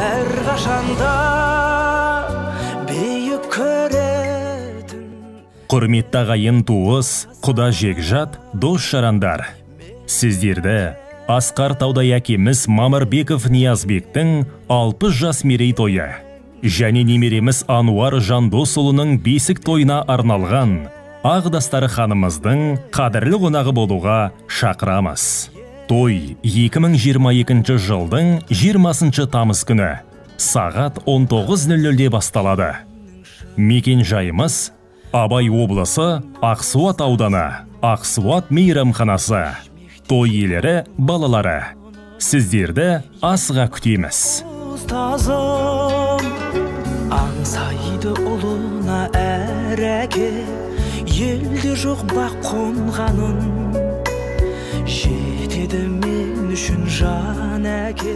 Әрқашанда биік көретін. Құрметті ағайын, туыс, құда жекжат, дос жарандар, сіздерді асқар таудай әкеміз Мамырбеков Ниязбектің 60 жас мерейтойы және немереміз Ануар Жандосұлының бесік тойына арналған ақ дастарханымыздың қадірлі қонағы болуға шақырамыз. Той 2022 жылдың 20 тамыз күні сағат 19:00-де басталады. Мекен жайымыз Абай облысы, Ақсуат ауданы, Ақсуат мейрамханасы. Той иелері балалары. Сіздерді асыға күтеміз. Ұстазым аңсайды ұлына әр әке, елде жоқ бақ қонғанын. Жетеді мен үшін жан әке.